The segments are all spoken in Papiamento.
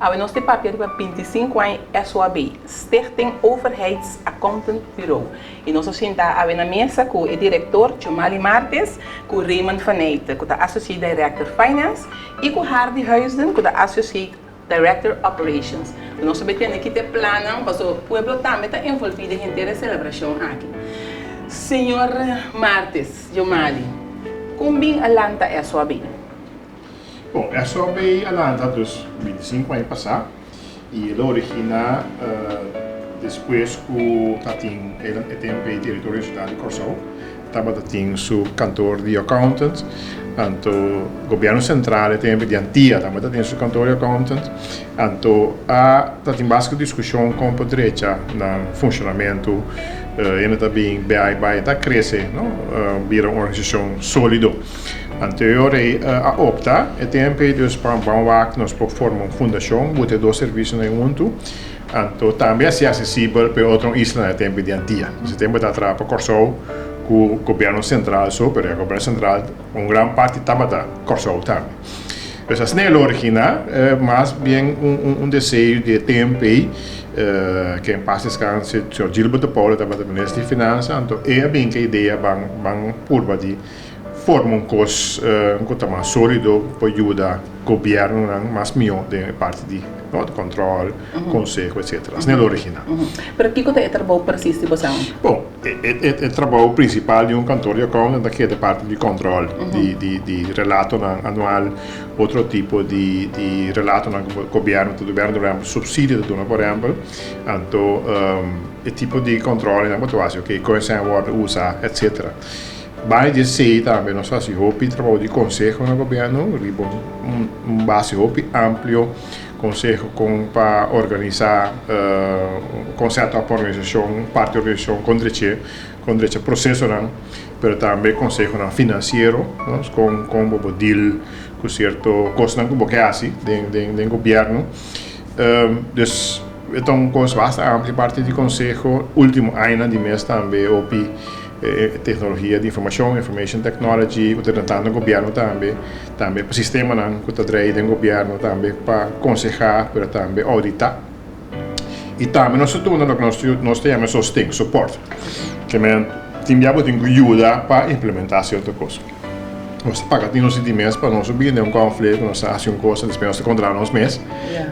Awe nos ta papia riba 25 aña SOAB, Stichting Overheids Accountant Bureau. I nos a sinta awe na mesa ku e direktor Chomali Martes, ku Raymond van Nijten, ku ta Associate Director Finance, i ku Hardy Huisden, ku ta Associate Director Operations. Nos a tene ki te plannan, paso pueblo tambe ta envolví den henter e selebrashon aki. Señor Martes, Jomali, kon bin a lanta SOAB? Bon, SOAB a lanta dus 25 aña pasá i el a originá despues ku tatin e tempu ei Teritorio Insular di Kòrsou tabata tin su kantor di accountant, anto Gobièrnu Sentral e tempu di Antia tambe ta tin su kantor di accountant, anto a tatin basta diskushon kon por drecha nan funshonamentu, hende ta bin bai bai ta krese no bira un organisashon sólido. Anto e ora ei a opta e tempu ei dus pa ban wak nos por forma un fundashon buta e dos servisionan huntu. Anto tambe a ser asesibel pa e otro islanan e tempu di Antia. E tempu ta traha pa Kòrsou ku gobièrnu sentral so, pero e gobièrnu sentral un gran parti tabata Kòrsou tambe. Pues asina el originá, mas bien un deseo di e tempu ei, ke en pas deskanse señor Gilbert de Paula tabata minister di finansa, anto e a bin ku e idea ban ban purba di forma un kos ku ta mas sólido pa yuda gobièrnunan mas mihó den e parti di kòntròl, konseho etsetera. Asina el originá. Pero kiko ta e trabou presis di boso? Bon, e trabou prinsipal di un kantor di accountant ta keda e parti di kòntròl di relatonan anual, otro tipo di relatonan ku gobièrnu ta duna, por ehèmpel supsidio ta duna por ehèmpel. Anto e tipo di kòntròlnan ku ta hasi, oke, kon esei a wòrdu usa etsetera. Bai di esei tambe nos a hasi hopi trabou di konseho na gobièrnu riba un base hopi amplio, konseho kon pa organisá, kon sèt òp organisashon, parti organisashon, kon dreché, kon drecha prosesonan, pero tambe konsehonan finansiero, kon kon bo por deal ku sierto kosnan ku bo ke hasi den den gobièrnu. Dus e ta un kos basta amplio parti di konseho. Último añanan di mes tambe hopi e teknologia di informashon, information technology, ku ta drentando gobièrnu tambe, tambe pa sistemanan ku ta drei den gobièrnu tambe pa konsehá pero tambe ouditá. I tambe nos ta duna loke nos nos ta yama sosten, support. Ke men tin bia bo tin ku yuda pa implementá sierto kos. Nos ta paga tin nos di mes pa nos no bini den un konflikto, nos ta hasi un kos despues nos ta kontra nos mes.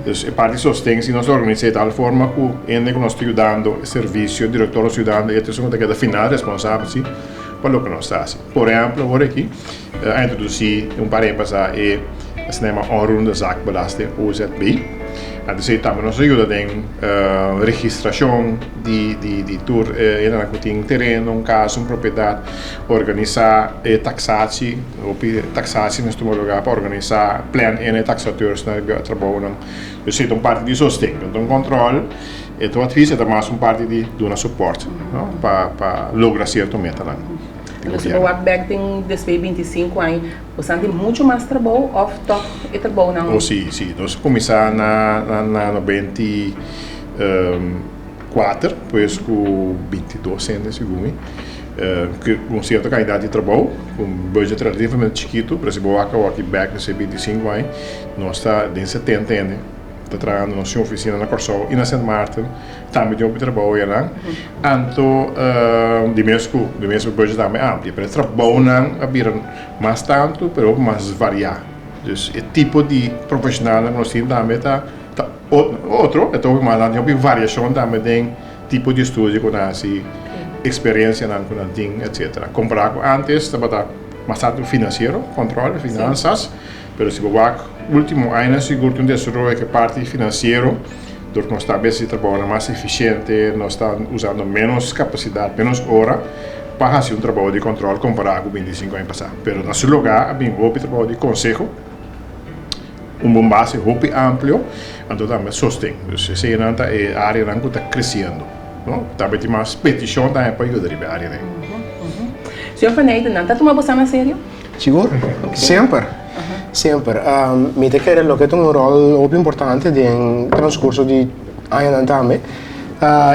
Dus e parti sosten si nos organis'é di tal forma ku hende ku nos ta yudando, e servisio, direktor nos ta yudando, e ta esun ku ta keda final responsabel si pa loke nos ta hasi. Por ehèmpel awor aki a introdusí un par aña pasá e asina yama onroerende zaakbelasting, OZB. Anto esei tambe nos a yuda den registrashon di tur e hendenan ku tin tereno, un kas, un propiedat. Organisá e taksatie, hopi taksatie nos tuma lugá pa organisá plan en e taksateursnan riba e trabounan. Dus esei ta un parti di sosten, no ta un kòntròl, e ta un advis, e ta mas un parti di duna sopòrt, no, pa pa logra sierto metanan di Entonces si bo gobièrnu. wak bèk den despues di 25 aña, bo sa tin muchu mas trabou òf tòg e trabounan? Oh si, si. Nos a kuminsá na na na 94, pues ku 22 hende segun mi. Ku un sierto kantidat di trabou, ku un budget relativamente chikitu, pero si bo wak awor bek desde 25 aña, nos ta den 70 hende ta trahando nos tin ofisina na Kòrsou i na Sint Maarten, tambe tin hopi trabou ayanan. Anto di mes ku di mes e budget tambe amplia, pero e trabounan a bira mas tantu pero hopi mas variá. Dus e tipo di profeshonalnan ku nos tin tambe ta otro, e ta hopi mas, nan tin hopi variashon tambe den tipo di estudio ku nan hasi, eksperensianan ku nan tin, etsetera. Kompará ku ántes tabata mas tantu finansiero, kòntròl, finansas, pero si bo wak último añanan sigur tin un desaroyo ku e parti finansiero, dor ku nos ta bes di trabounan mas efisiente, nos ta usando ménos kapasidat, ménos ora pa hasi un trabou di kòntròl kompará ku 25 aña pasá. Pero na su lugá a bin hopi trabou di konseho. Un bon base hopi amplio, anto tambe sosten. Dus eseinan ta e areanan ku ta kresiendo, no? Tambe tin mas petishon tambe pa yuda riba e areanan. Señor Van Eyden, nan ta tuma bosan na serio? Sigur, semper, semper. Mi ta kere loke ta un ròl hopi importante den transkurso di añanan tambe,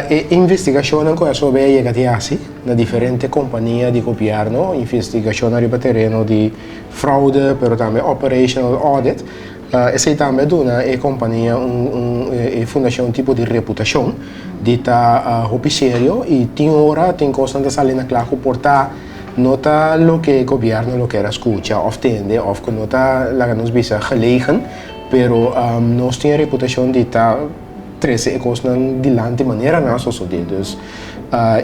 e investigashonnan ku SOB a yega di hasi na diferente kompania di gobièrnu, investigashonnan riba tereno di fraude, pero tambe operational audit. Esei tambe a duna e kompania un un e fundashon un tipo di reputashon di ta hopi serio i tin ora tin kosnan ta sali na kla ku por ta no ta loke gobièrnu lo kier a skucha òf tende òf ku no ta laga nos bisa gelegen pero nos tin e reputashon di ta trese e kosnan dilanti manera nan a sosodé. Dus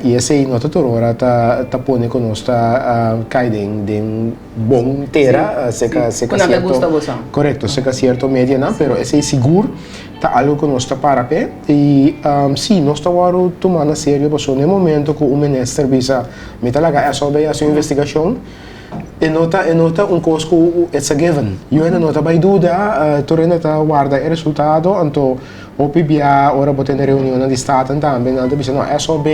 i esei no ta tur ora ta ta pone ku nos ta kai den den bon tera seka seka sierto korekto seka sierto medianan pero esei sigur ta algu ku nos ta para p'e i si nos ta wòrdu tuma na serio pasobra na e momento ku un minister bisa mi ta laga SOB hasi un investigashon e no ta e no ta un kos ku it's a given yu hende no ta bai duda tur hende ta warda e resultado anto hopi bia ora bo tene reunionnan di staten tambe nan ta bisa no SOB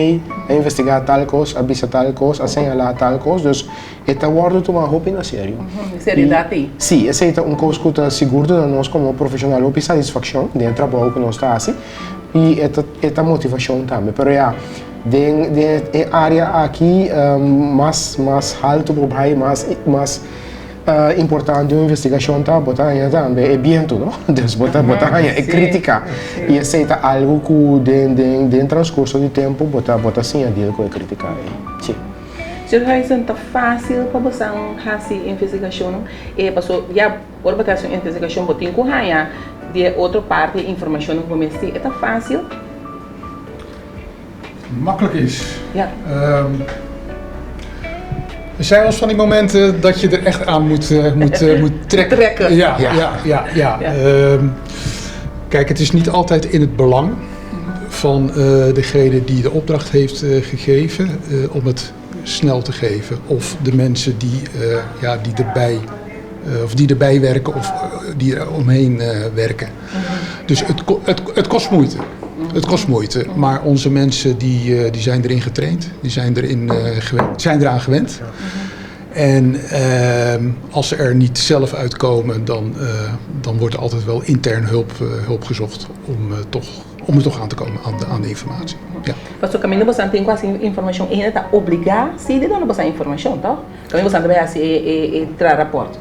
a investigá tal kos a bisa tal kos a señalá tal kos dus E ta wòrdu tumá hopi na serio. Seriedad ei. Sí, esei ta un kos ku ta sigur duna nos komo profeshonal hopi satisfakshon den e trabou ku nos ta hasi i e ta e ta motivashon tambe. Pero ya, den den e área aki mas mas haltu bo bai mas mas importante un investigashon ta, bo ta haña tambe e bientu, no? Dus bo ta bo ta haña e krítika i esei ta algu ku den den den transkurso di tempu bo ta bo ta siña deal ku e krítika ei. Sí. Señor Huizen, ta fácil pa bosan hasi investigashonnan? E paso ya ora bo ta hasi un investigashon bo tin ku haña di e otro parti e informashonnan ku bo mester. E ta fácil? Makkelijk is. Ja. Er zijn wel eens van die momenten dat je er echt aan moet, moet, moet trekken. Trekken. Ja, ja, ja, ja. Kijk, het is niet altijd in het belang van degene die de opdracht heeft gegeven om het snel te geven. Of de mensen die, ja, die erbij, of die erbij werken of die er omheen werken. Dus het, het, het kost moeite. Het kost moeite, maar onze mensen die, die zijn erin getraind, die zijn, erin, gewend, zijn eraan gewend. En als ze er niet zelf uitkomen, dan, dan wordt er altijd wel intern hulp, hulp gezocht om, toch, om er toch aan te komen aan de, aan de informatie. Ja. Pasobra kaminda boso tin ku hasi informashon e hende ta obligá si di duna boso informashon, tòg? Kaminda boso ta bai hasi e e e traha rapòrt.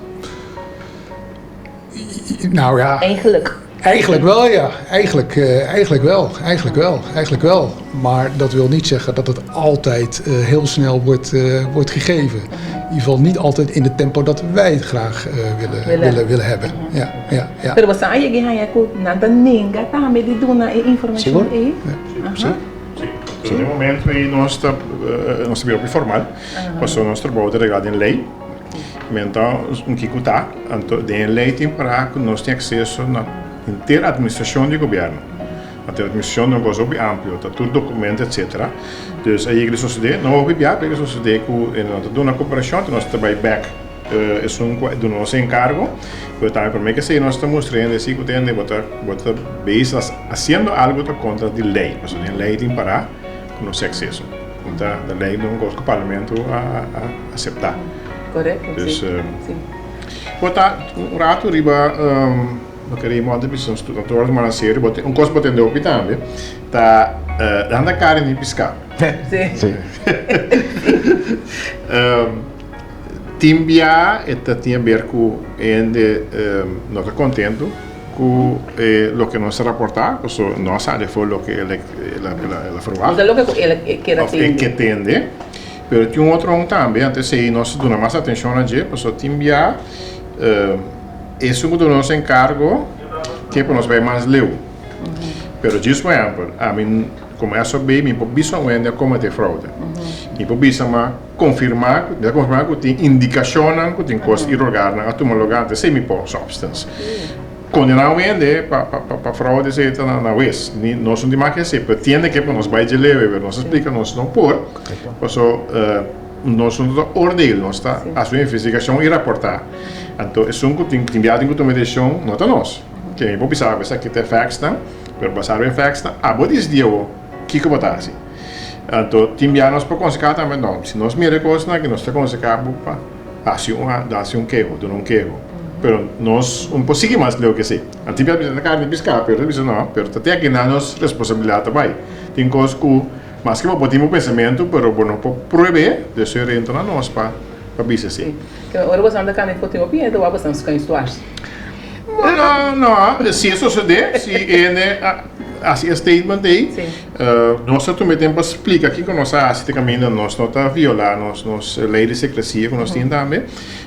Nou ja. Eigenlijk. Eigenlijk wel, ja. Eigenlijk, eigenlijk wel. Eigenlijk wel. Eigenlijk wel. Maar dat wil niet zeggen dat het altijd heel snel wordt, wordt gegeven. In ieder geval niet altijd in het tempo dat wij het graag willen, willen, willen, willen hebben. Ja, ja, ja. Pero boso a yega haña ku nan ta nenga tambe di duna e informashon ei? Si. Si. Den momento ei nos ta nos ta bira hopi formal, pasobra nos trabou ta reglá den lei. Menta un kiko ta, anto den e lei tin pará ku nos tin akseso na henter atministrashon di gobièrnu. Anto e atministrashon ta un kos hopi amplio, ta tur dokumento etsetera. Dus a yega di sosodé, no hopi bia, pero a yega di sosodé ku e no ta duna koperashon, anto nos ta bai bèk esun ku a duna nos e enkargo. Pero tambe promé ke esei nos ta mustra hende si ku tende bo ta bo ta bezig hasiendo algu ta kontra di lei, pasobra den lei tin pará ku nos tin akseso. Ta de lei ta un kos ku parlamento a aseptá. Korekto, si. Bo ta un ratu riba loke Raymond a bisa, nos ta wòrdu tuma na serio, bo un kos bo tende hopi tambe ta nan ta kari ni piská. Si. Tin bia e ta tin aber ku hende no ta kontentu ku e loke nos a raportá, pasobra no a sali afó loke el a ferwagt. No ta loke ku el a kere tende. Òf e ke tende. Pero tin un otro un tambe, anto esei nos ta duna mas atenshon na dje, pasobra tin bia esun ku duna nos enkargo ke pa nos bai mas leu. Pero djis por ehèmpel, ami komo SOB mi por bisa un hende a kometé froude. Mi por bisa ma konfirmá, mi ta konfirmá ku tin indikashonnan ku tin kos irregularnan a tuma lugá, anto esei mi por substance. Kondená un hende pa pa fraude esei ta na wes. Ni nos no tin mas ke hasi, pero tiende ke pa nos bai dje leu, pero nos a splika nos no por, paso nos no ta oordeel, nos ta hasi un investigashon i raportá. Anto esun ku tin tin bia tin ku tuma e desishon no ta nos. Ke mi por bisa bo esaki ta e factsnan, pero basá riba e factsnan abo disidí awor kiko bo ta hasi. Anto tin bia nos por konsehá tambe, no, si nos mira e kosnan aki nos ta konsehá bo pa hasi un hasi un keho, duna un keho. Pero nos un por sigui mas leu ke esei. Anto tin bia bisa ta karni piská, pero ta bisa no, pero ta te aki nan nos responsabilidat ta bai. Tin kos ku maske bo por tin bo pensamentu, pero bo no por prueb'é, dus e renta na nos pa pa bisa esei. Ora bo ta karni for tin hopi hende wak bo ta skain stuars. No, no, si e sosodé, si hende a hasi e statement ei, nos ta tuma e tempu pa splika kiko nos a hasi te kaminda nos no ta violá nos nos lei di sekresia ku nos tin tambe.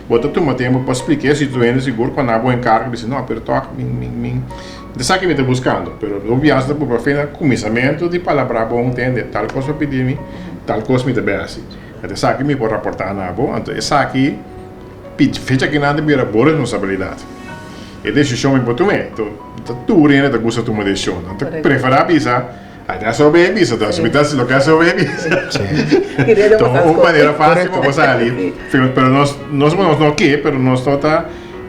Bo ta tuma tempu pa splik'é si tur hende sigur ku a na bo enkargo bisa no, pero tòg mi mi mi ta sa ke mi ta buskando. Pero no bias ta purba fe na kuminsamentu di palabrá bon tende tal kos bo pidi mi, tal kos mi ta bai hasi. Anto esaki mi por raportá na bo, anto esaki. Fecha kinan ta bira bo responsabilidat. E desishon mi por tum'é. Ta tur hende ta gusta tuma desishon. Nan ta preferá bisa, Ai ta SOB bisa, ta mi ta hasi loke SOB bisa. Ta un manera fásil pa bo sali. Pero nos nos nos no ke, pero nos no ta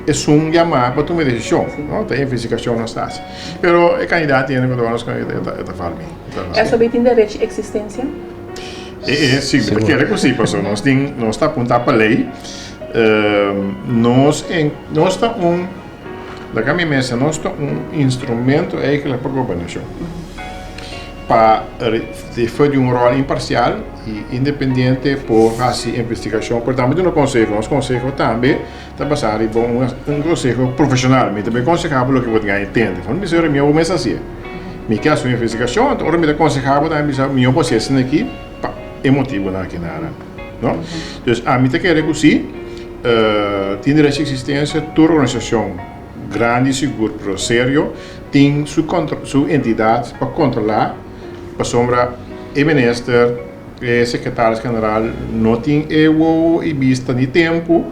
esun yamá pa tuma e desishon. No, ta investigashon nos ta hasi. Pero e kandidat tiene ku nos e ta fal mi. SOB tin derechi eksistensia? E e si, mi ta kere ku si, pasobra nos tin, nos ta apuntá pa lei. Nos en, nos ta un, laga mi mester, nos ta un instrumento eigenlijk pa gobernashon. Pa for di un ròl imparsial i independiente por hasi investigashon, pero tambe duna konseho. Nos konseho tambe ta basá riba un un konseho profeshonal. Mi ta bin konsehá bo loke bo tin a intende. Mi bisa ora mi bo mes hasié. Mi ke hasi un investigashon, anto ora mi ta konsehá bo tambe mi bisa mihó bo hasi esei aki pa e motibunan aki nada. No? Dus ami ta kere ku si tin derecho di eksistensia tur organisashon grandi sigur pero serio tin su su entidat pa kontrolá pasobra e minister E sekretaris general no tin e wowo i bista ni tempu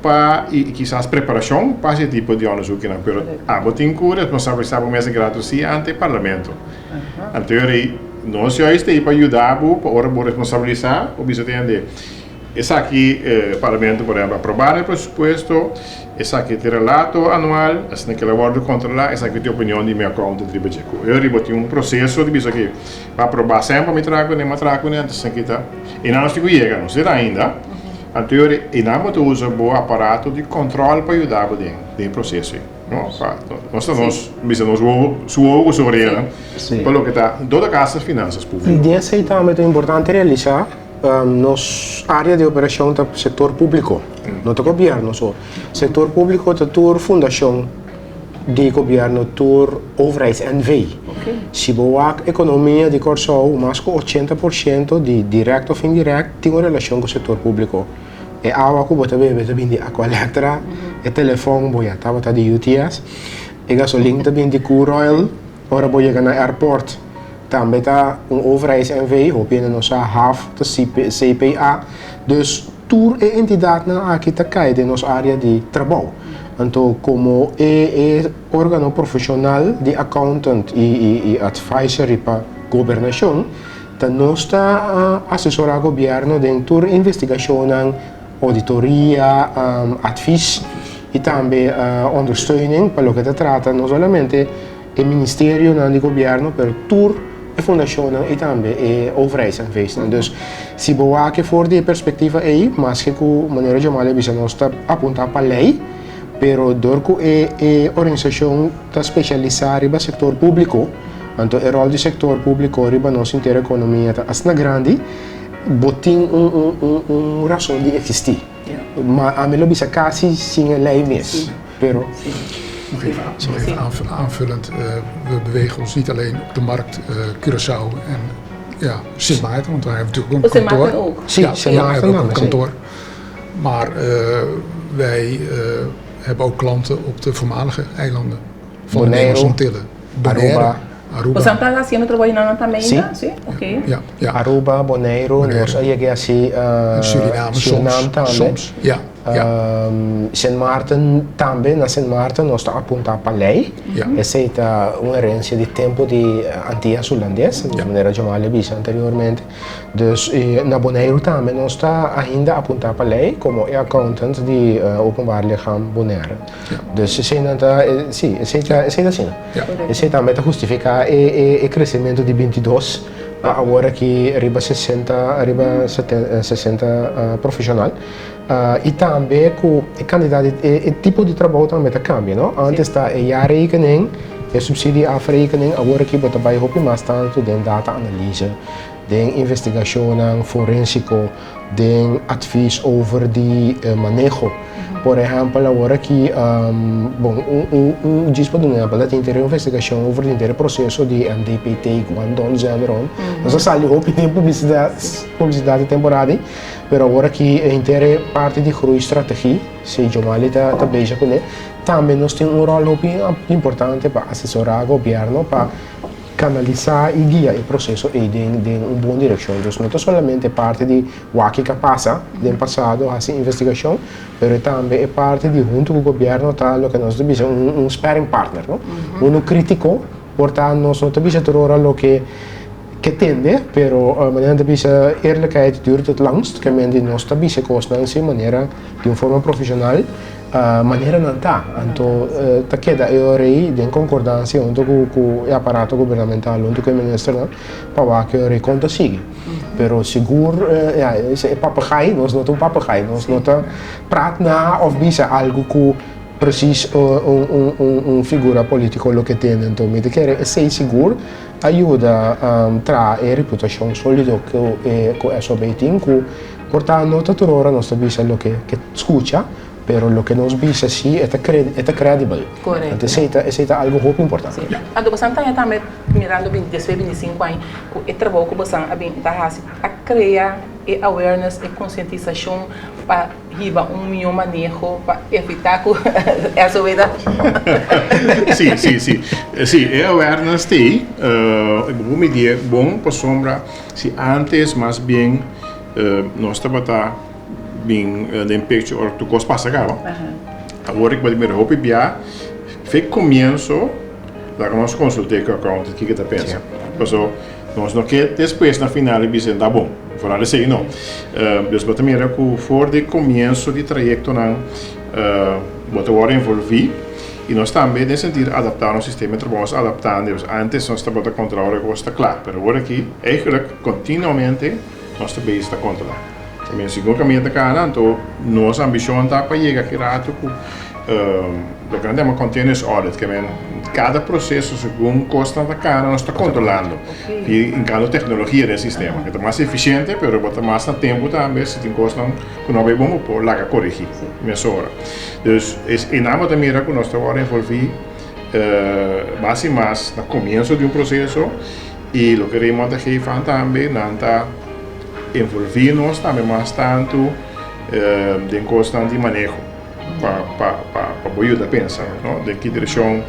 pa i kisas preparashon pa hasi e tipo di onderzoeknan, pero abo tin ku responsabilisá bo mes grato si ante e parlamento. Anto e rei nos juist ei pa yuda bo pa ora bo responsabilisá bo bisa tin hende esaki parlamento por ehempel aprobá na e presupuesto, esaki ta e relato anual, asina kila wòrdu kontrolá, esaki ta e opinion di mi accountant riba dje. Ku e riba tin un proseso di bisa ke. Pa proba semper mi traha kuné, mi a traha kuné antes esaki ta e nan nos tin ku yega, no sera ainda. Anto yori e nan bo ta usa bo aparato di kòntròl pa yuda bo den den e proseso ei. No, pa nos ta nos bisa nos wowo su wowo ku su oreanan pa loke ta en todo kaso finansas públiko. I den esei tambe ta importante realisá nos área di operashon ta sektor públiko, no ta gobièrnu so. Sektor públiko ta tur fundashon. Di gobièrnu tur overheids NV. Si bo wak ekonomia di Kòrsou, mas ku 80% di dirèkt òf indirèkt tin un relashon ku sektor públiko. E awa ku bo ta bebe ta bin di Aqualectra, e telefòn bo ya tabata di UTS, e gasolin ta bin di Curoil, ora bo yega na airport tambe ta un overheids NV, hopi hende no sa haf ta CPA. Dus Tur e entidatnan aki ta kai den nos área di trabou. Anto komo e e órgano profeshonal di accountant i i i advisory pa gobernashon, ta nos ta asesorá gobièrnu den tur investigashonnan, ouditoria, advis i tambe ondersteuning pa loke ta trata no solamente e ministerionan di gobierno pero tur e fundashonnan i tambe e overheidsinvestnan. Dus si bo wak for di e perspektiva ei, maske ku manera Jamal a bisa nos ta apuntá pa lei, pero dor ku e e organisashon ta spesialisá riba sektor públiko, anto e ròl di sektor públiko riba nos henter ekonomia ta asina grandi, bo tin un un un un rason di eksistí. Ma ami lo bisa kasi sin e lei mes. Pero. Nog even, nog even aanvullend, we bewegen ons niet alleen op de markt Curaçao en ja, Sint Maarten, want wij hebben natuurlijk ook een Sint kantoor. Maarten ook? Sí, Ja, Sint ja, we Maarten hebben ook een tambe, sí. kantoor. Maar wij hebben ook klanten op de voormalige eilanden van de Bonaire, Nederlandse Antillen. Bonaire, Aruba. Aruba. Boso ta haciendo trabou nan tambe ainda? Sí. Sí? Ok. Ja, ja. Aruba, Boneiru, Boneiru. nos a yega hasi Suriname soms, Suriname tambe. soms, ja. Sint Maarten tambe, na Sint Maarten nos ta apuntá pa lei. Esei ta un herensia di tempu di Antias Hulandes, manera Jamal a bisa anteriormente. Dus na Boneiru tambe nos ta ainda apuntá pa lei komo e accountant di Openbaar Lichaam Bonaire. Dus eseinan ta, si, esei ta esei ta asina. Esei tambe ta hustifiká e kresementu di 22 pa awor aki riba 60, riba 60 profeshonal. I tambe ku e kantidat di e tipo di trabou tambe ta kambia, no? Antes ta e jaarrekening, e subsidie afrekening, awor aki bo ta bai hopi mas tantu den data analyse. Den investigashonnan forensiko, den advies over di maneho. Por ehèmpel awor aki, bon, un djis pa duna un ehèmpel, ta tin henter investigashon over di henter e proseso di MDPT, Guandong Zhenron. Nos a sali hopi den publisidat publisidat e temporada ei, pero awor aki henter e parti di groeistrategie, si Jomali ta ta bezig kuné, tambe nos tin un ròl hopi importante pa asesorá gobièrnu pa Kanalisá i guia e proseso ei den den un bon direkshon. Dus no ta solamente parti di wak kiko a pasa den pasado, hasi investigashon, pero e tambe e parti di huntu ku gobièrnu ta loke nos ta bisa un un sparring partner, no? Unu krítiko, por ta nos no ta bisa tur ora loke ke tende, pero manera nan ta bisa eerlijkheid duurt het langst, ke men di nos ta bisa e kosnan si manera di un forma profeshonal. Manera nan ta, anto ta keda e ora ei den konkordansia huntu ku ku e aparato gubernamental, huntu ku e ministernan, pa wak e ora ei kon ta sigui. Pero sigur, ya, e papegai, nos no ta un papegai, nos no ta prat na òf bisa algu ku presis un un un un figura polítiko lo ke tende. Anto mi ta kere esei sigur a yuda traha e reputashon sólido ku e ku SOB tin ku Por ta no ta tur ora nos ta bisa loke ke skucha, pero loke nos bisa si e ta e ta kredibel. Korekto. Anto esei ta esei ta algu hopi importante. Si. Anto bosan ta haña tambe mirando bin despues di bintisinku aña ku e trabou ku bosan a bin ta hasi a krea e awareness, e konsientisashon pa hiba un mihó maneho pa evitá ku SOW ta. Si, si, si. Si, e awareness t'ei, e bo por midié bon pasobra si antes mas bien Nos tabata bin den picture ora tur cos pasa caba. Awor ik mira hopi bia fe comienzo laga nos consulta cu accountant kiko ta pensa. Paso nos no ke despues na final e bisa ta bon. Vooral esey no. Dus bo ta mira cu for di comienzo di trayectonan bo ta worde envolvi y nos tambe den sentido adapta nos sistema di trabao nos adaptando. Antes nos tabata controla ora cos ta cla pero awor aki eigenlijk continuamente Nos ta bezig ta kontrolá. Ta mira segun kaminda ta kana, anto nos ambishon ta pa yega ki rato ku loke nan ta yama continuous audit, ke men kada proseso segun kosnan ta kana nos ta kontrolando i hinkando teknologia den e sistema ke ta mas efisiente pero bo ta mas na tempu tambe si tin kosnan ku no a bai bon bo por laga korigí mesora. Dus einan bo ta mira ku nos ta wòrdu envolví mas i mas na komienso di un proseso. I loke Raymond ta geef aan tambe, nan ta envolví nos tambe mas tantu den kosnan di maneho pa pa pa pa bo yuda pensa, no, den ki direkshon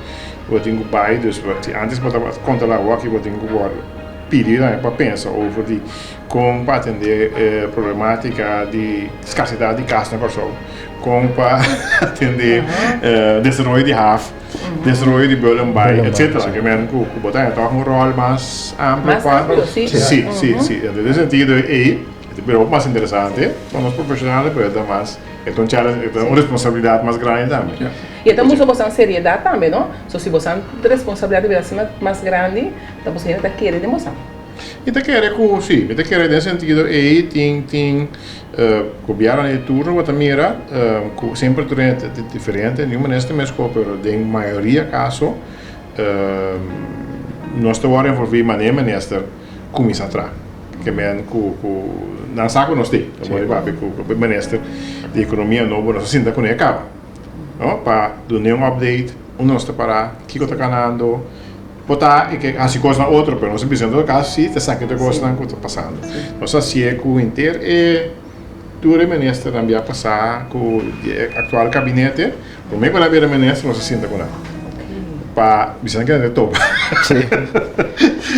bo tin ku bai. Dus si antes bo tabata kontrolá wòki bo tin ku wòrdu pidi tambe pa pensa over di kon pa atendé e problematika di skarsidat di kas na Kòrsou, kon pa atendé desaroyo di haf. Desaroyo di Bullenbaai, etcetera. Ke men ku bo ta haña tòg un ròl mas amplio Mas amplio, si. Si, si, si. Entonces den sentido ei, e ta bira hopi mas interesante pa nos profeshonalnan, pero e ta mas, e ta un challenge, e ta un responsabilidat mas grandi tambe. I e ta mustra boso seriedat tambe, no? So si boso responsabilidat ta bira asina mas grandi, ta boso hende ta kere den boso. Mi ta kere ku, si, mi ta kere den sentido ei tin, tin Gobierno di turno bo ta mira cu semper tur hende ta diferente, niun manera ta mesco pero den mayoria caso nos ta worde envolvi manera minister cuminsa traha. Ke men cu cu nan sa cu nos tin, ta worde papia cu e minister di economia nobo nos a sinta cune caba no pa dune un update unda nos ta para, kico ta canando. Por ta e ke hasi kosnan otro, pero nos a bisa en todo kaso si ta esaki ta kosnan ku ta pasando. Nos a hasié ku henter e tur e ministernan bia pasá ku di e aktual kabinete, promé ku nan a bira minister nos a sinta ku nan pa bisa nan ke nan ta topa.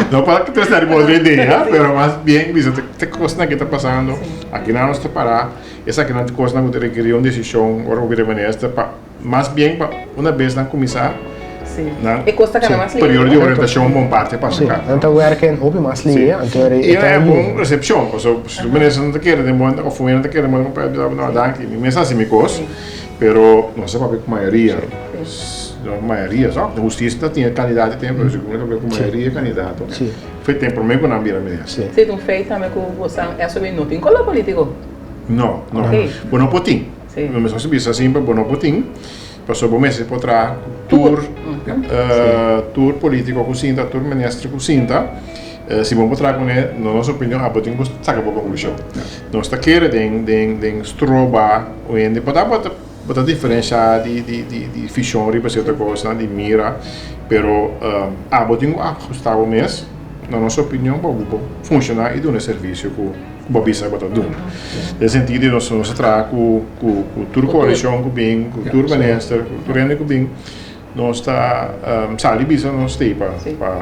No pa trese nan riba otro idea, pero mas bien bisa ta kosnan ke ta pasando, akinan nos ta pará, esakinan ta kosnan ku ta rekerí un desishon ora ku bira minister pa. Mas bien pa una bes nan kuminsá nan E kos ta gana mas lihe. periodo di orientashon bon parti a pasa kaba. Nan ta werk en hopi mas lihe, anto e ta un bon resepshon, pasobra si un minister no ta kere den bon òf un hende no ta kere den bon ta bisa no danki mi mes a hasi mi kos, pero nos a papia ku mayoria, no mayoria so, den hustisia ta tin e kandidato i tin pero sigur ta papia ku mayoria kandidato for e tempu promé ku nan bira minister. Si ta un feit tambe ku bosan SOB no tin koló politiko? No, no, bo no por tin. Sí. Bo mester bisa simple bo no por tin, pasobra bo mester por traha ku tur, tur politico ku sinta, tur minister ku sinta. Si bo por traha kuné, na nos opinion abo tin ku saka bo konklushon. Nos ta kere den den den stroba un hende por ta bo ta diferensha di di di di vishon riba sierto kosnan di mira pero abo tin ku ahusta bo mes na nos opinion pa bo por funshoná i duna e servisio ku ku bo bisa bo ta duna. Den sentido nos nos ta traha ku ku ku tur koalishon ku bin ku tur minister ku tur hende ku bin. Nos ta sali bisa nos stay pa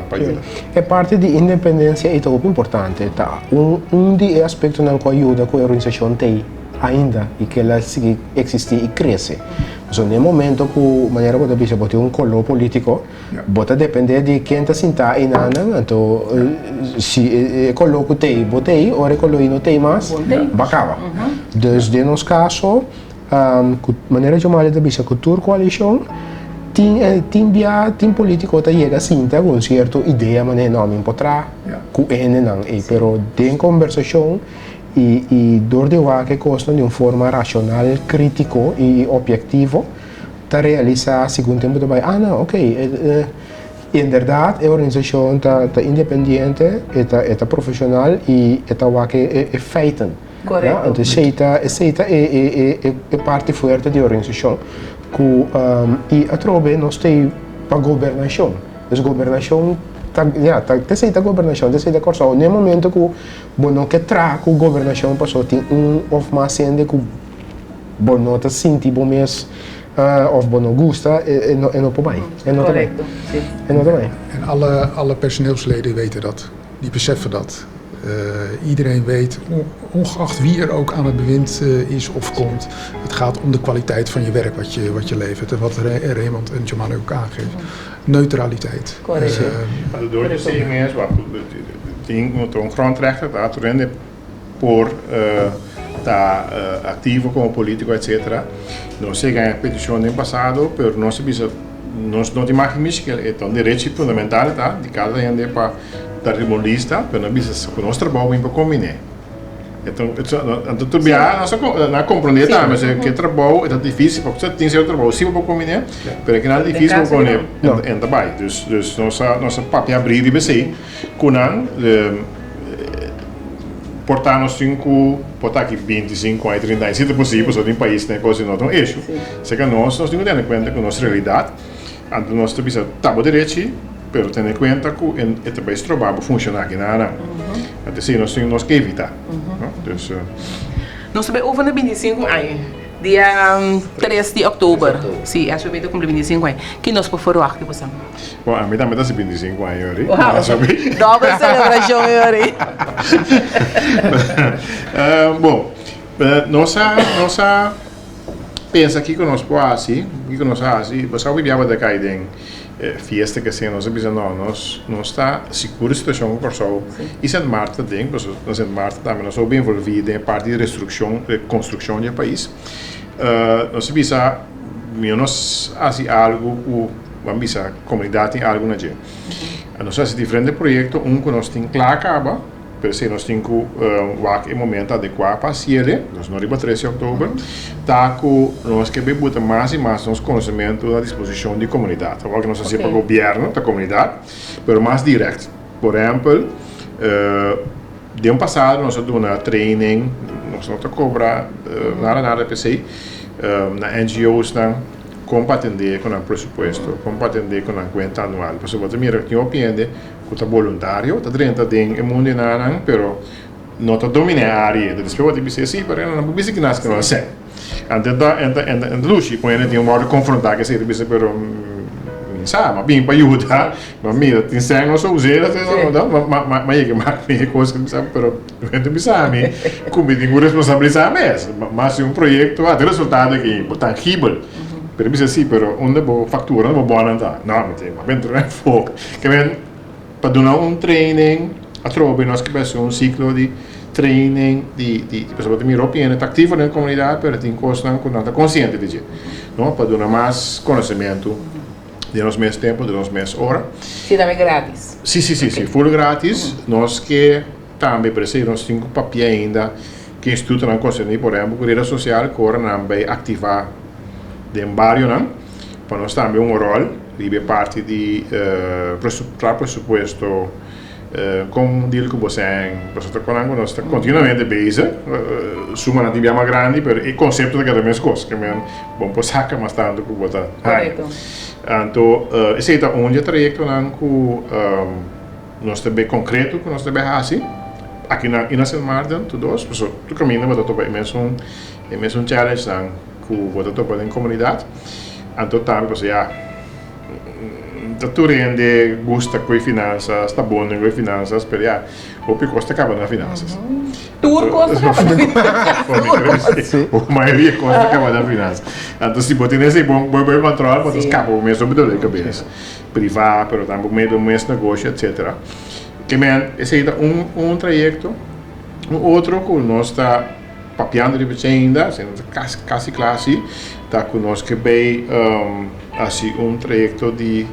pa yuda. E parti di independencia ei ta hopi importante. Ta un un di e aspectonan cu a yuda cu e organisacion t'ei ainda y cu el a sigui existi y crece. Pasobra den e momento cu, manera bo ta bisa, bo tin un color politico, bo ta depende di ken ta sinta einanan, anto si e color cu t'ei bo t'ei, ora e color ei no t'ei mas, bo a caba. Dus den nos caso, Ku manera Jomari ta bisa ku tur koalishon tin tin bia tin politiko ta yega sinta ku un sierto idea manera no mi por traha ku e hendenan ei pero den kombersashon i i dor di wak e kosnan di un forma rashonal kritiko i obiektivo ta realisá segun tempu ta bai ah no ok inderdat e organisashon ta ta independiente e ta e ta profeshonal i e ta wak e feiten. Correcto. Anto esey ta esey ta e e e e parti fuerte di organisacion cu y atrobe nos ta ey pa gobernacion. Dus gobernacion ta ya ta esey ta gobernacion esey ta Corsou. Na e momento cu bo no ke traha cu gobernacion pasobra tin un of mas hende cu bo no ta sinti bo mes of bo no gusta e no e no por bay. E no ta bay. Correcto, si. E no ta bay. En alle alle personeelsleden weten dat. Die beseffen dat. Iedereen weet, ongeacht wie er ook aan het bewind is of komt, het gaat om de kwaliteit van je werk wat je, wat je levert. En wat Raymond en Jomani ook aangeeft. Neutraliteit. Correct. Door de CMS, wat tin un grondrechter, ta rende por ta activo como politico etc. Nos a gana peticion den pasado, pero nos a bisa nos no tin mag miskien e ta un derecho fundamental ta di cada hende pa ta riba un lista, pero nos a bisa cu nos trabou bin pa combine. Anto tur biaha nos a comprende tambe cu e trabou e ta dificil pasobra tin cierto trabou si bo por combine, pero e kinan dificil pa combine en ta bay. Dus nos a papia abri riba esey cu nan. Por ta nos tin ku por ta aki 25 aña, 30 aña, si ta posibel, pasobra tin paisnan e kos ei no ta un issue. Seka nos, nos tin ku tene kuenta ku nos realidat, anto nos ta bisa ta bo derechi, pero tene kuenta ku e ta bai stroba bo funshoná aki nan. Anto esei nos tin nos ke evitá, no? Dus. Nos ta bai over na 25 aña. Dia 3 di òktober, si, SVB ta kumpli 25 aña. Ki nos por ferwagt di boso? Bon, ami tambe ta hasi 25 aña yori. Wow, dobbel selebrashon yori. Bon, nos a, nos a pensa kiko nos por hasi, kiko nos a hasi. Bo sa hopi bia bo ta kai den fiesta ke esei, nos a bisa no, nos, nos ta sigur e situashon ku Kòrsou i Sint Maarten ta den, pasobra na Sint Maarten tambe nos hopi envolví den e parti di restrukshon, rekonstrukshon di e pais. Nos a bisa mihó nos hasi algu ku Ban bisa komunidat tin algu na dje. Nos a hasi diferente proyekto, un ku nos tin kla kaba, pero esei nos tin ku wak e momento adekuá pa hasiel, nos no riba tres di òktober, ta ku nos ke bin buta mas i mas nos konosementu na disposishon di komunidat. Awor ke nos hasié pa gobièrnu, ta komunidat, pero mas dirèkt. Por ehèmpel, den pasado nos a duna training, nos no ta kobra nada nada p'esei, na NGO's nan. Kon pa atendé ku nan presupuesto, kon pa atendé ku nan kuenta anual. Pasobra bo ta mira ku tin hopi hende ku ta boluntario, ta drenta den e mundu enanan, pero no ta dominá e área. Enton despues bo ta bisa, sí, pero nan por bisa kinas ku nan sèn. Anto e ta e ta e ta lushi ku hende tin wòrdu konfrontá ku esei, ta bisa, pero mi sa, mi a bin pa yuda, mi a mira tin sèn nos a us'é, mi a yega mak mi e kos ku mi sa, pero mi ta bisa mi ku mi tin ku responsabilisá mes. Mas si un proyekto a tin resultado aki bo tangibel, pero bisa si, pero unda bo faktura, unda bo bònnan ta? No, mi tin, mi a benta den fok. Ke men pa duna un training atrobe nos ke hasi un siklo di training di di pasobra bo ta mira hopi hende ta aktivo den komunidat pero tin kosnan ku nan ta konsiente di dje, no, pa duna mas konosementu den nos mes tempu, den nos mes ora. Si tambe gratis? Si, si, si, si, ful gratis. Nos ke tambe, pero esei nos tin ku papia ainda. Ki institutonan konserní, por ehèmpel ku reda sosial ku ora nan bai aktivá den barionan, pa nos tambe un ròl riba e parti di traha presupuesto. Kon deal ku bo sèn, pasobra ta konan ku nos ta kontinuamente bezig, sumanan tin bia mas grandi, pero e konsepto ta keda meskos, ke men bo por saka mas tantu ku bo ta haña. Anto esei ta un di e trayektonan ku nos ta bay konkreto ku nos ta bay hasi aki na na Sint Maarten tur dos, pasobra tur kaminda bo ta topa e mesun e mesun challengenan ku bo ta topa den komunidat, anto tambe pasobra ya. Ta tur hende gusta cu e finanzas, ta bon den cu e finanzas, pero ya, hopi cos ta caba na finanzas. Tur cos ta caba na finanzas. O mayoria cos ta caba na finanzas. Anto si bo tin esey bon bon control, bo ta scapa bo mes hopi dolor di cabeza. Priva, pero tambe bo mes negoshi, etcetera. Ke men, esey ta un trayecto. Un otro cu nos ta Papiando riba esei ainda, esei no ta kasi kasi kla si, ta ku nos ke bay hasi un trayekto di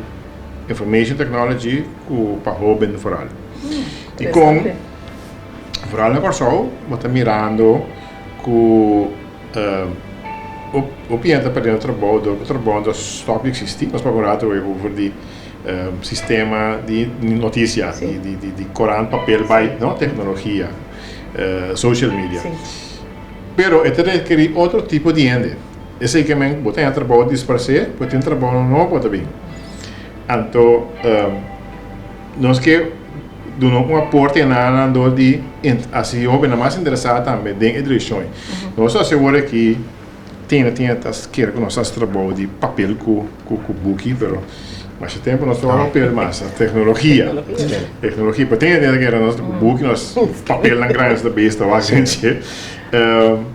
information technology ku pa hoben vooral. Dikon? Vooral na Kòrsou bo ta mirando ku hopi hende ta perdiendo trabou dor ku trabou ta stòp di eksistí. Nos papia un rato over di sistema di notisia, di korant, papel bai, no, teknologia. Social media. Pero e ta rekerí otro tipo di hende. Esei ke men bo ta haña trabou disparsé, bo tin trabou nobo ta bin. Anto nos ke duna un aporte na nan dor di hasi hóbennan mas interesá tambe den e direkshon ei. Nos a hasi awor aki. Tene tin e ta kere ku nos hasi trabou di papel ku ku buki pero masha tempu nos trabaha papel mas teknologia teknologia pero tin e ta kere nos buki nos papelnan grandi nos ta bes ta wak den dje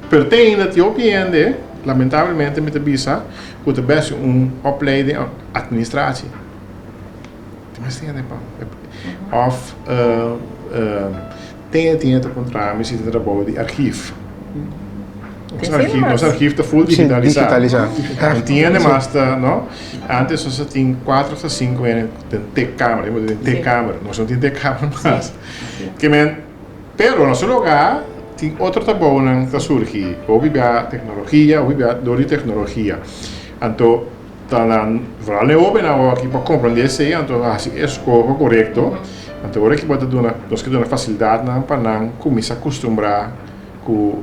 pero te ainda tin hopi hende lamentablemente mi ta bisa ku ta bes un opleiding administratie tin mas hende pa òf Tin e tin e ta kontra mi si ta trabou di archief. Nos archief, nos archief ta full digitalisá. Digitalisá. No tin hende mas ta, no? Antes nos a tin kuater òf sinku hende den tekkamer, hende den tekkamer. Nos no tin tekkamer mas. Ke men, pero na su lugá tin otro trabounan ta surgi. Hopi bia teknologia, hopi bia dor di teknologia. Anto Ta nan vooral e hobennan awor aki pa comprende esey anto haci e escoho corecto anto ora ki bo ta duna nos ke duna facilidadnan pa nan cuminsa custumbra cu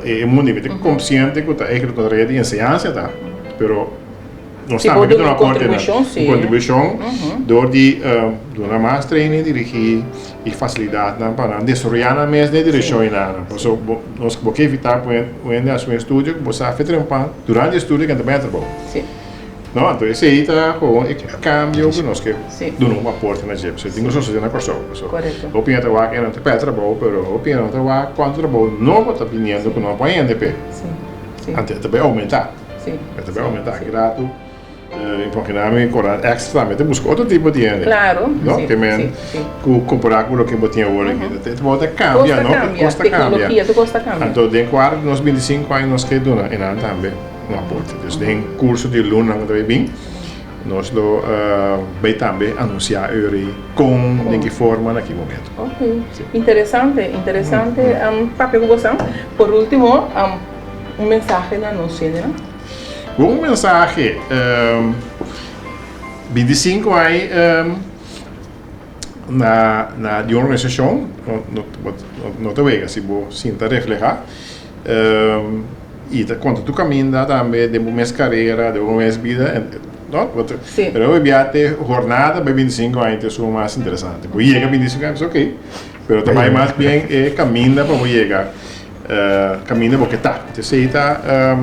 e mundo mi ta consciente cu ta eigenlijk nos red di enseñansa ta pero nos tambe ke duna aporte nan un contribucion door di duna mas training dirigi y facilidadnan pa nan desaroya nan mes den e direccion eynan pasobra nos bo ke evita cu un hende haci un estudio cu bo sa fe trempan Durante e estudio ken ta bai trabou. Sí. No, anto esei ta gewoon e cambio ku nos ke Sí. duna un aporte na dje. Pasobra tin ku sosode na Kòrsou. Pasobra Korekto. hopi hende ta wak e no ta pèrdè trabou, pero hopi hende no ta wak kuantu trabou nobo ta biniendo ku no a pon hende p'e. Sí. Sí. Anto e ta bai oumentá. Sí. E ta bai oumentá. Ki ratu imagina mi kora extra tambe ta buska otro tipo di hende. Claro. No? Sí, Ke men sí, sí. ku kompará ku loke bo tin awor aki. E trabou ta kambia, Kos ta no? kambia. Kos ta kambia. Teknologia, tur kos ta kambia. Anto den kuadro di nos 25 aña nos ke duna enan tambe un aporte. Dus den kurso di lunanan ku ta bai bin nos lo bai tambe anunsiá uri kon, den ki forma, na ki momento. Ok. Interesante, interesante papia ku bo san. Por ultimo, un mensahe na nos hendenan. Un mensahe, 25 ai na na di un organisashon no no ta wega si bo sinta refleha i ta konta tur kaminda tambe den bo mes karera den bo mes bida no pero hopi bia te hornada bai 25 aña ta esun mas interesante bo yega 25 aña bisa ok pero ta bai mas bien e kaminda pa bo yega Kaminda bo ke ta. Esei ta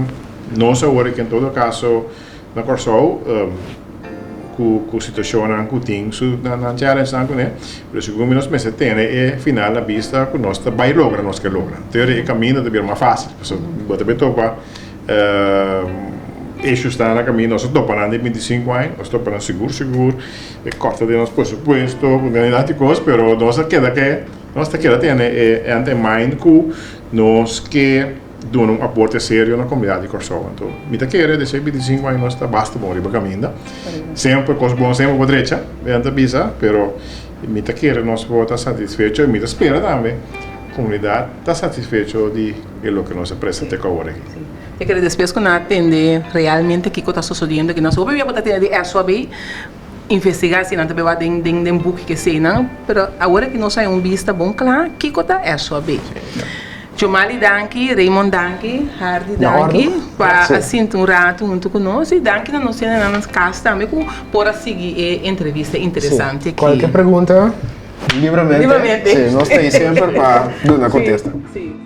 nos awor aki en todo kaso na Kòrsou ku ku situashonnan ku tin su nan challengenan kuné, pero segun mi nos mester tene e final na bista ku nos ta bai logra nos ke logra. Entonces e kaminda ta bira mas fásil pasobra bo ta bai topa issuesnan na kaminda, nos a topa nan den 25 aña, nos a topa nan sigur sigur, e kòrta den nos presupuesto ku nan di kos, pero nos a keda ke. Nos ta keda tene e end in mind ku nos ke duna un aporte serio na komunidat di Kòrsou. Anto mi ta kere desde 25 aña nos ta basta bon riba kaminda. Semper kos bon semper por drecha, mi ta bisa, pero mi ta kere nos por ta satisfecho i mi ta spera tambe komunidat ta satisfecho di e loke nos a presta te ku awor aki. Mi ta kere despues ku nan a tende realmente kiko ta sosodiendo aki nos hopi bia bo ta tende di SOAB. investigá si nan ta bewa den den den buki keseinan, pero awor aki nos haña un bista bon kla kiko ta SOAB. Jomali danki, Raymond danki, Hardy danki pa a sinta un ratu huntu ku nos i danki na nos hendenan na kas tambe ku por a sigui e entrevista interesante aki. Kualke pregunta, libremente. Libremente. Sí, nos ta ei semper pa duna kontesta. Sí.